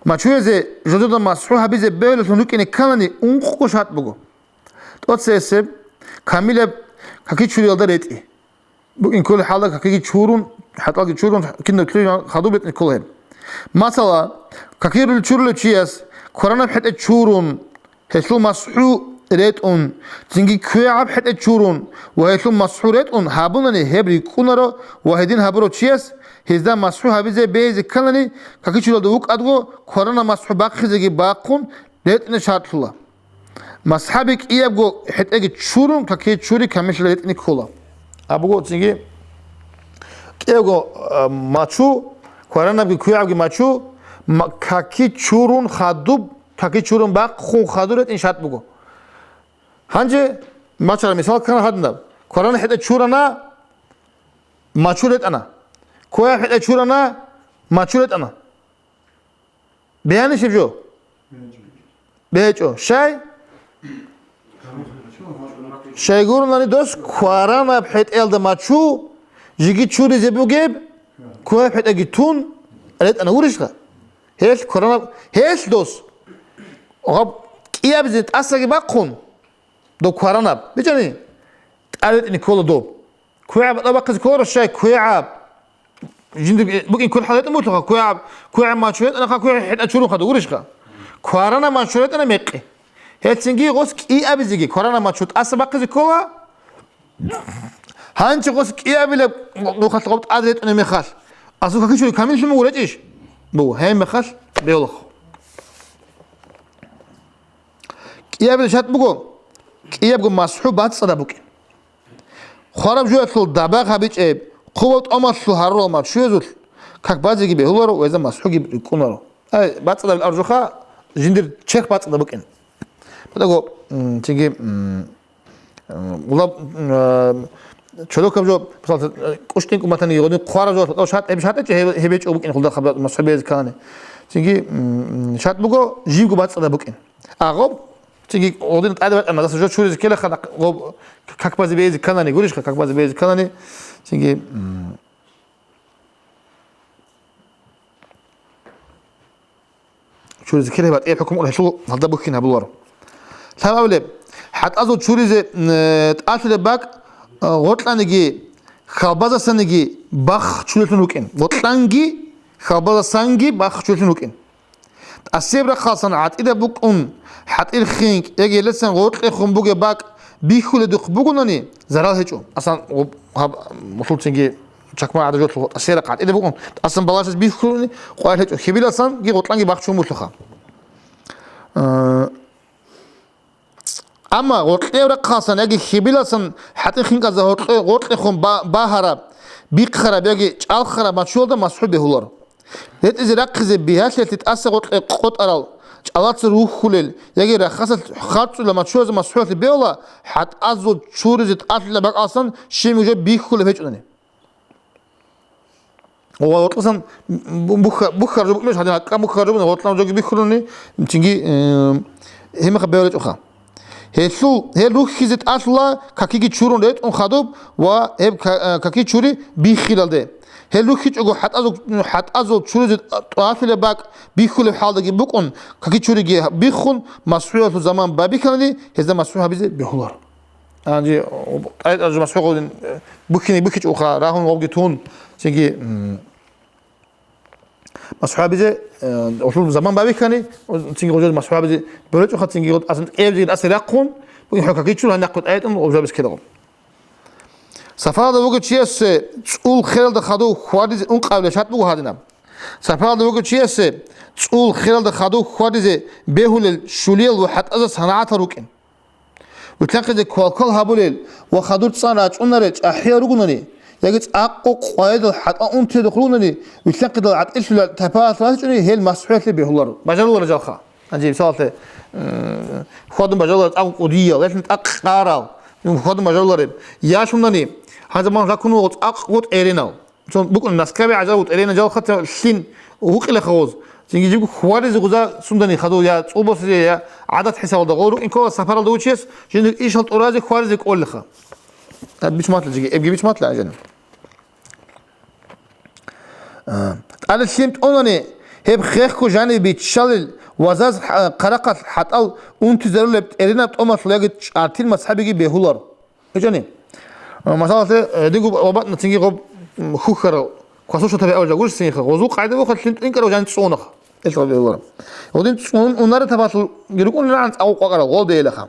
Мачугьезе жодода масхӀу гьабизе бегьулелъун рукӀине кканани ункъго шартӀ буго. ТӀоцебесеб, камилаб какичуриялда ретӀи. БукӀин кколеб хӀалда какиги чурун, хӀатӀалги чурун, кинаб лъугӀан хадуб ретӀни ккола гьеб. Масала, какиги чурулев чияс кваранаб хӀетӀе чурун, гьелъул масхӀу ретӀун, цинги квегӀаб хӀетӀе чурун ва гьелъул масхӀу ретӀун гьабунани гьеб рикӀкӀунаро ва гьедин гьабурав чияс гьезда масхӀу гьабизе бегьизе кканани, какичуралда вукӀадго кваранаб масхӀу бахъизеги бахъун ретӀине шартлъула. МасхӀаби кӀиябго хӀетӀеги чурун, какие чури камиллъи ретӀни ккола. Абуго цинги кӀиябго, а, мачу, кваранабги квегӀабги мачу, ма-, каки чурун хадуб, каки чурун бахъун хадуб ретӀин шартӀ буго. Гьанже мачара мисал ккана гьадинаб. Кварана хӀетӀе чурана, мачу ретӀана. КвегӀаб хӀетӀе чурана, мачу ретӀана. Бегьанищ гьеб жо? БегьечӀо. Щай? Щайгурунани дос кваранаб хӀетӀелда мачу, жиги чуризе бугеб, квегӀаб хӀетӀеги тун, ретӀана гурищха? Гьелъ кваранаб, гьелъ дос. Гъаб кӀиабизе тӀасаги бахъун, доб кваранаб. БичӀани? ТӀад ретӀине ккола доб. КвегӀаб тӀад бахъизе кколаро щай, квегӀаб. Жиндир букӀин кколеб хӀал гьечӀеб бугелъулха, квегӀаб, квегӀаб мачу гьечӀонаха, квегӀаб хӀетӀе чурун хадуб гурищха? Кваранаб мачу гьечӀонаха мекъи. Гьелцинги гъос кӀиабизеги, кваранаб мачу тӀаса бахъизе ккола. Гьанже гъос кӀиабилеб нухалъ гъоб тӀад ретӀунеб мехалъ, асул какичури камиллъун буго речӀищ? Буго, гьеб мехалъ бегьулаха. КӀиабилеб шартӀ буго, кӀиябго масхӀу бацӀцӀадаб букӀин. Хвараб жоялъул дабагъ гьабичӀеб, хъубаб тӀамалъул гьарурал мачуязулъ как базеги бегьуларо ва гьезда масхӀуги рикӀкӀунаро. Ай, бацӀцӀадабилеб аржуха, жиндир черх бацӀцӀадаб букӀин. Батаго, м, цинги, м, м, гъулаб, м, э, чорокаб жо, мисал, э, кӀущтӀин кӀуматани гъодин хъвараб жо, тӀав шат-, гьеб шатӀечӀо, гьеб-, гьеб гьечӀо букӀин хъулда хабар, масхӀу бегьизе кканани. Цинги, м, м, шатӀ буго, живго бацӀцӀадаб букӀин. А гъоб, цинги гъодин тӀаде бачӀана, даса жо чуризе ккелаха, гъоб как базе бегьизе кканани, гурищха, как базе бегьизе кканани, цинги, м, чуризе ккелеб батӀияб хӀукму гьелъул гьалда бухьин гьабуларо. Лъабабилеб, хӀатӀазул чуризе, м, тӀалъулеб бакӀ, а, гъоркьаниги, хьалбазасаниги бахчулелъун рукӀин. Гъоркьанги, хьалбазасанги бахчулелъун рукӀин. ТӀасияб рахъалсан гӀатӀидаб букӀун, хӀатӀир хинкӀ яги гьелдасан гъоркьехун бугеб бакӀ бихьуледухъ бугонани, зарал гьечӀо. Асан гъуб-, гьаб-, мусулцинги чакма гӀадажолъул тӀасияб рахъ гӀатӀидаб букӀун, тӀасан балагьалъизе бихьулани къварилъ гьечӀо. Хибиласан ги гъоркьанги бахчун бугелъулха. Э, амма гъоркьияб рахъалсан яги хибиласан хӀатӀир хинкӀазда гъоркье-, гъоркьехун ба-, багьараб, бихъараб яги чӀалхараб мачуялда масхӀу бегьуларо. РетӀизе рахъизе бигьалъиялъе тӀаса гъоркье къотӀарал, чӀалаца рухьулел яги рахасалъ харцӀулел мачуязе масхӀуялъе бегьула, хӀатӀазул чуризе тӀалъулеб бакӀалсан щиб нужер бихьулеб гьечӀони. Ва гъоркьасан бу-, бухьа-, бухьараб жо букӀунищ, гьадин гьакъа бухьараб жо букӀун, гъоркьан жоги бихьулани, цинги, э, гьеб мехалъ бегьулечӀоха. Гьелъул, гьел рухьизе тӀалъула какиги чурун ретӀун хадуб ва гьеб ка-, э, каки чури биххилалде. Гьел рухьичӀого хӀатӀазул, хӀатӀазул чуризе тӀалъулеб бакӀ бихьулеб хӀалдаги букӀун, каки чуриги биххун, масхӀуялъул заман байбихьанани, гьезда масхӀу гьабизе бегьуларо. Гьанже тӀайтӀа жо масхӀу гъодин, э, бухьине бухьичӀоха, рагьун гъовги тун, цинги, м, масхӀу гьабизе, э, гъолъул заман байбихьани, цинги гъожозе масхӀу гьабизе боречӀоха, цинги гъод асан кӀевзиги асе рахъун, бугин хӀу какичул гьанахъу тӀайтӀун гъожабис ккелаго. Сафаралда вугев чиясе цӀул хералда хадув хьвадизе ункъабилеб шартӀ буго гьадинаб. Сапаралда вугев чиясе цӀул хералда хадув хьвадизе бегьулел щулиял ва хӀатӀазул санагӀатал рукӀин. Вилълъанхъизе квалквал гьабулел ва хадур цӀан рачӀунарел чӀахӀиял ругунани, яги цӀакъго къвайдал хӀатӀал унтиялдухъ ругунани, вилълъанхъидал гӀатӀилъулал тайпаялъ ватичӀони, гьел масхӀуялъе бегьуларо. Бажаруларо жалха. Гьанже мисалалъе, м, хьвадун бажарулареб цӀакъго кӀудиял, ялъун цӀакъ къарал, хьвадун бажарулареб. Ялъунани, гьанже ман ракун вуго цӀакъго тӀеренал. Цо букӀун наскаби гӀажаб тӀерена жалхата лъин гьукъилаха гъоз. Цинги жибго хьваризе гъуза сундани хадув я цӀул босизе, я гӀадат хӀисабалда гъол рукӀин ккола сапаралда вучес, жиндир ишал тӀуразе хьваризе кӀолеха. Гьаб бич матла жиги, эбги бич матла гӀажана. А, тӀаде лъим тӀунани, гьеб хехго жаниб биччалел ва заз хӀа-, хъарахъалъ хӀатӀал унтизарулеб тӀеренаб тӀомалъул яги чӀартил мазхӀабиги бегьулар. ГьечӀони? Масалалъе, э, дигу ва батӀна цинги гъоб, м, хухьарал квасул шатаби авал жагурищ цинги ха. Гъозул къайда вухъа лъим тӀинкӀарав жан цӀунах. Элъ гъаб бегьулар. Гъодин цӀун унара табалъул рукӀун рагӀан цӀакъу къвакъарал гъол дейилаха.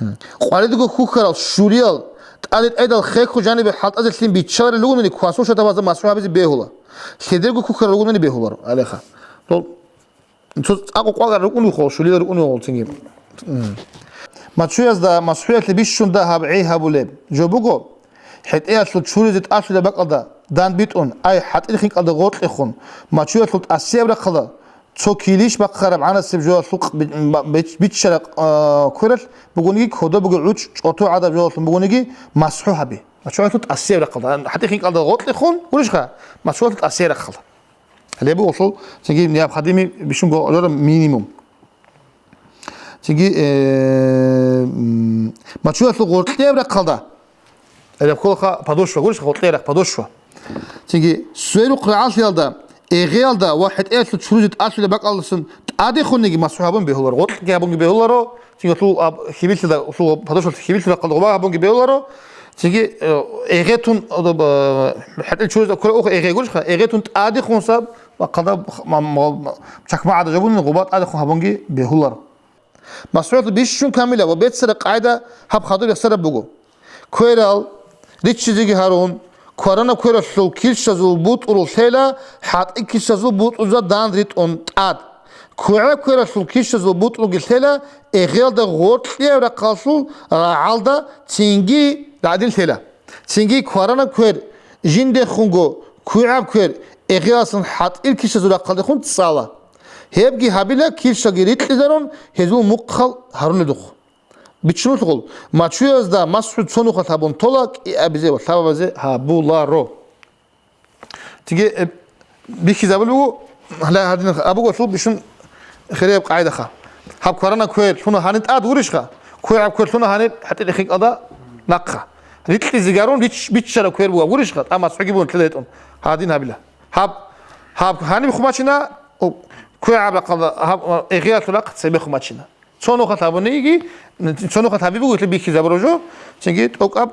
М. Къвалидго хухьарал щуриял тӀаде тӀайдал хехго жанибе хӀалтӀазе лъим биччаларел ругони квасул шатабазда масхӀу гьабизе бегьула. Лъедерго хухьарал ругони бегьулар, гьалеха. Дол Цо цӀакъу къвакӀар рукӀун вухъал, щулила рукӀун вугъал цинги. М. Мачуязда масхӀуялъе бищун дагьаб гӀей гьабулеб жо буго, хӀетӀеялъул чуризе тӀалъулеб бакӀалда дандбитӀун, ай хӀатӀил хинкӀалда гъоркьехун, мачуялъул тӀасияб рахъалда цо килищ бахъараб гӀанасеб жоялъухъ би-, ба-, бич-, биччараб, а, квералъ бугониги, кодоб бугеб гӀучӀ чӀотӀо гӀадаб жоялъун бугониги, масхӀу гьаби. Мачуялъул тӀасияб рахъалда, хӀатӀил хинкӀалда гъоркьехун, гурищха, мачуялъул тӀасияб рахъалда. Гьале буго гьелъул цинги необходимый бищун гьарураб минимум. Цинги, э, м, мачуялъул гъоркьеяб рахъалда, гьале кколаха подошва, гурищха, гъоркьеяб рахъ подошва. Цинги сверухъ рагӀалъиялда, эгъиялда ва хӀетӀеялъул чурузе тӀалъулеб бакӀалдасан тӀадехунниги масхӀу гьабун бегьуларо, гъоркьги гьабунги бегьуларо, цинги гьелъул аб-, хибилъида, гьелъул подошвалъ хибилъи рахъалда гъоба гьабунги бегьуларо, цинги, э, эгъетун, э, хӀетӀел чурузе ккола ух эгъе гурищха, эгъетун тӀадехунса Ва хъалда х-, ма-, ма-, ма-, чакма гӀадажабунин гъуба тӀадехун гьабунги бегьулар. МасхӀуялъул бищун камила ва беццараб къайда гьаб хадуб яхсараб буго. Кверал риччизеги гьарун, кваранаб квералъул килщазул бутӀрул лъела, хӀатӀи килщазул бутӀрузда дандбитӀун тӀад. КвегӀаб квералъул килщазул бутӀруги лъела, эгъелда гъоркьияб рахъалъул рагӀалда цинги гӀадин лъела. Цинги кваранаб квер, жиндехунго квегӀаб квер, эгъеласан хӀатӀил килщазул рахъалдехун цӀала. Гьебги гьабила, килщаги рикьизарун, гьезул мухъал гьаруледухъ. Биччанулъул, мачуязда масхӀу цо нухалъ гьабун тола, кӀиабизе ва лъабабазе гьабуларо. Цинги, э, бихьизабулеб буго, гьале гьадин абуго лъул бищун хирияб къагӀидаха. Гьаб кваранаб квер лъуна гьаниб тӀад гурищха? КвегӀаб квер лъуна гьаниб хӀатӀил ихикӀалда нахъа. Рикьизе гарун рич-, биччараб квер бугеб гурищха? ТӀа масхӀуги бугун лъила гьетӀун. Гьадин гьабила. Гьаб, гьаб гьаниб хъумачина, о, квегӀаб рахъалда, гьаб, э, эгъиялъул рахъ цебе хъумачина. Цо нухалъ гьабуниги, цо нухалъ гьаби буго, бихьизабураб жо, цинги тӀокӀаб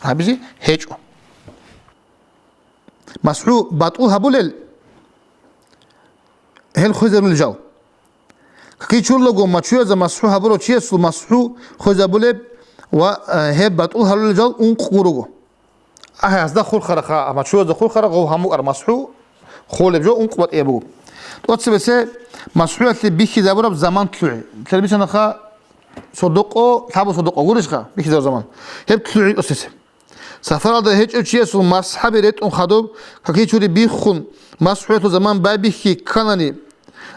гьабизе гьечӀо. МасхӀу батӀул гьабулел, гьел хвезабулел жал. Каки чурлаго мачуязда масхӀу гьабурав чиясул масхӀу хвезабулеб ва, э, гьеб батӀул гьарулел жал ункъго руго. Агь, гьазда хурхараха, мачуязда хурхара, гъов гьамукӀар масхӀу холеб жо ункъ батӀияб буго. ТӀоцебесе масхӀуялъе бихьизабураб заман лъугӀи. Лъелбисанаха содокъо, лъабу содокъо гурищха, бихьизабураб заман. Гьеб лъугӀи тӀоцесе. Сафаралда гьечӀев чиясул масхӀаби ретӀун хадуб какичури биххун, масхӀуялъул заман байбихьи кканани,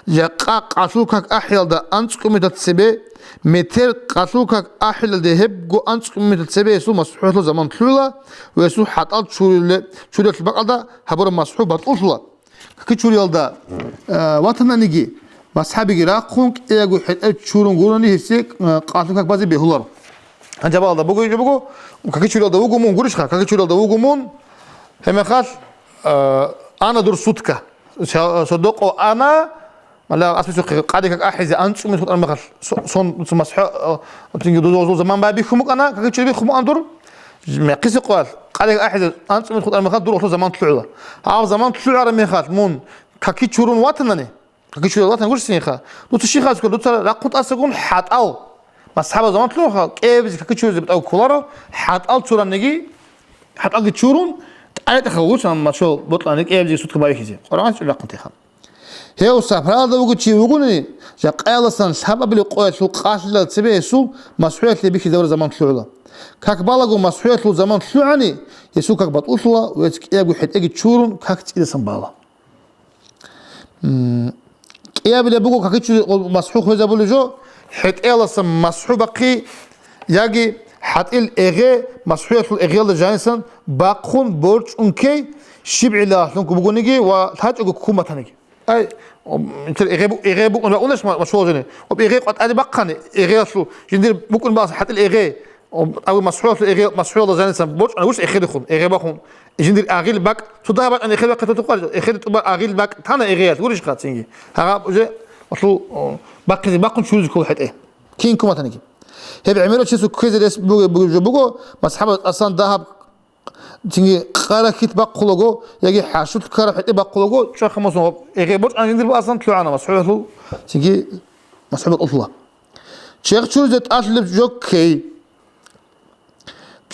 жакъа къалъул как ахӀиялда анцӀкӀ метр цебе, метер къалъул как ахӀиялде гьебго анцӀкӀ метр цебе гьесул масхӀуялъул заман лъугӀила ва гьесул хӀатӀал чуруле-, чурулелъул бакӀалда гьабураб масхӀу батӀулъула. Какичуриялда, э, ватананиги, масхӀабиги рахъун, кӀиябго хӀетӀе чурун гурони гьесие, э, къалъул как базе бегьуларо. Гьанже абалда буго, буго, какичуриялда вуго мун, гурищха, какичуриялда вуго мун, гьебмехалъ, э, ана дур сутка. Со-, содокъо ана, мала, асписухъе къаде как ахӀизе анцӀкӀ минут хутӀараб мехалъ, со-, сон, сон масхӀу, э, цинги дуза гъозул заман байбихьун букӀана, какичури бихьун букӀана дур, мекъисе къоялъ, къаде как ахӀизе анцӀкӀ минут хутӀараб мехалъ дур гъолъул заман лъугӀила. Гьав заман лъугӀараб мехалъ мун какичурун ватанани, какичурун ватан гурсинха, дуца щихъа аскӀор, дуца рахъун тӀасагун хӀатӀал. МасхӀабал заман лъугӀаха, кӀиабизе какичуризе батӀав кколаро, хӀатӀал чураниги, хӀатӀалги чурун, АятӀахъа вусан мачо бокьани кӀиабизе сутка байхизе. Къуръан чӀурахъун теха. Гьев сапаралда вугев чи вугони, жакъаялдасан лъабабилеб къоялъул къалъидал цебе гьесул масхӀуялъе бихьизавураб заман лъугӀула. Как балаго масхӀуялъул заман лъугӀани, гьесул как батӀулъула ва гьес кӀиябго хӀетӀеги чурун как цӀидасан бала. М, кӀиабилеб буго какичӀого масхӀу хвезабулеб жо, хӀетӀеялдасан масхӀу бахъи, яги хӀатӀил эгъе, масхӀуялъул эгъиялда жанисан бахъун борчӀун ккей, щиб гӀиллагьалъун бугониги ва лъачӀого ккун батаниги. Ай, м, эгъе бу-, эгъе букӀун бакӀунаш ма-, машгьула жани. Об эгъе къватӀаде бахъани, эгъиялъул жиндир букӀун бакӀасан хӀатӀил эгъе, О, абу масхӀуялъул эгъи-, масхӀуялда жанисан борчӀана вуш эхирихун, эгъи бахун. Жиндир агъил бакӀ, цо дагьаб бачӀана эхир бакӀ татухъа, эхир тӀубар агъил бакӀ тана эгъиялъ, гурищха цинги. Гьагъаб уже, аслу, о, бахъизе бахъун чуризе ккола хӀетӀе. Кин куматаниги. Гьеб гӀемерав чиясул ккезе рес буго, буго, жо буго, масхӀабат асан дагьаб, цинги къара хьит бахъулаго, яги хӀашут ккараб хӀетӀе бахъулаго, чӀахъа мусун, эгъи борчӀана жиндир бакӀ асан лъугӀана масхӀуялъул, цинги масхӀабат улъула. Черх чуризе тӀалъулеб жо ккей.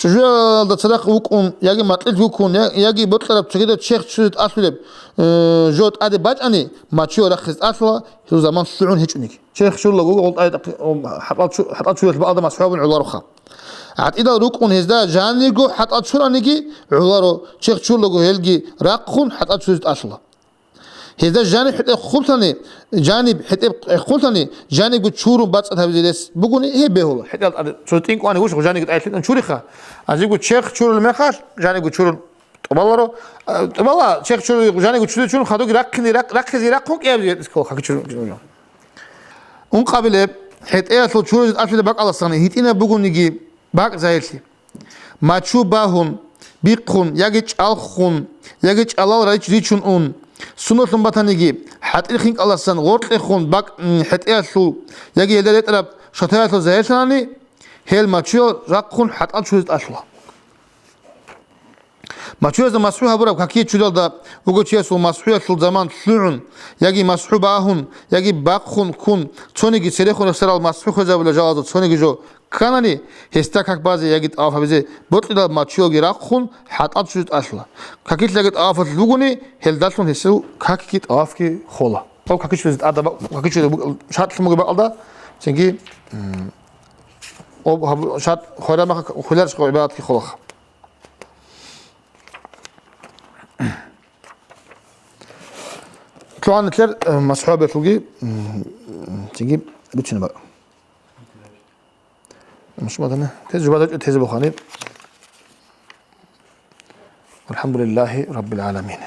ЧӀужуялда цадахъ вукӀун, яги макьилъ вукӀун, я-, яги бокьараб цогидаб черх чуризе тӀалъулеб, э, жо тӀаде бачӀани, мачуял рахъизе тӀалъула, гьев заман лъугӀун гьечӀониги. Черх чурулаго гъол тӀаде тӀахъи-, о, хӀатӀал чу-, хӀатӀал чуриялъ бакӀалда масхӀуябун гӀолароха. ГӀатӀидал рукӀун гьезда жанирго хӀатӀал чураниги гӀоларо, черх чурулаго гьелги рахъун хӀатӀал чуризе тӀалъула. Гьезда жаниб хӀетӀе хъублъани, жаниб хӀетӀе хъублъани, жанибго чурун бацӀцӀад гьабизе рес бугони, гьеб бегьула. ХӀетӀел тӀаде цо тӀинкӀуани вуш, жанибго тӀайлъитӀун чуриха. Азибго черх чурул мехалъ, жанибго чурун тӀубаларо. А, тӀубала черх чурул жанибго чуризе чурун хадуги рахъине, рахъ-, рахъизе рахъун кӀиабизе гьетӀис ккола хъаки чурун. Ункъабилеб, хӀетӀеялъул чуризе тӀалъулеб бакӀалдасани гьитӀинаб бугониги бакӀ загьирлъи. Мачу багьун, бихъун, яги чӀалхун, яги чӀалал рич-, ричун ун, суналъун батаниги, хӀатӀил хинкӀалдасан гъоркьехун бакӀ-, м, хӀетӀеялъул, яги гьелда ретӀараб шатаялъул загьирлъанани, гьел мачуял рахъун хӀатӀал чуризе тӀалъула. Мачуязда масхӀу гьабураб какие чудалда вуго чиясул масхӀуялъул заман лъугӀун, яги масхӀу багьун, яги бахъун ккун, цониги церехун рехсарал масхӀу хвезабула жалазул цониги жо кканани, гьесда как базе яги тӀаваф гьабизе бокьидал мачуялги рахъун хӀатӀал чуризе тӀалъула. Какилъ яги тӀавафалъ вугони, гьелдалъун гьесул какги тӀавафги хола. Об какичуризе тӀада ба-, какичуризе бу-, шартлъун бугеб бакӀалда, цинги, м, об гьаб-, шарт хвараб маха хвеларищха гӀибадатги холаха. ЛъугӀанилъер, э, масхӀуабилъулги, м, цинги буцина ба. Мусумадана. Тез жубада чӀу тезе бухани. Алхамдулиллахи Раббил Аламин.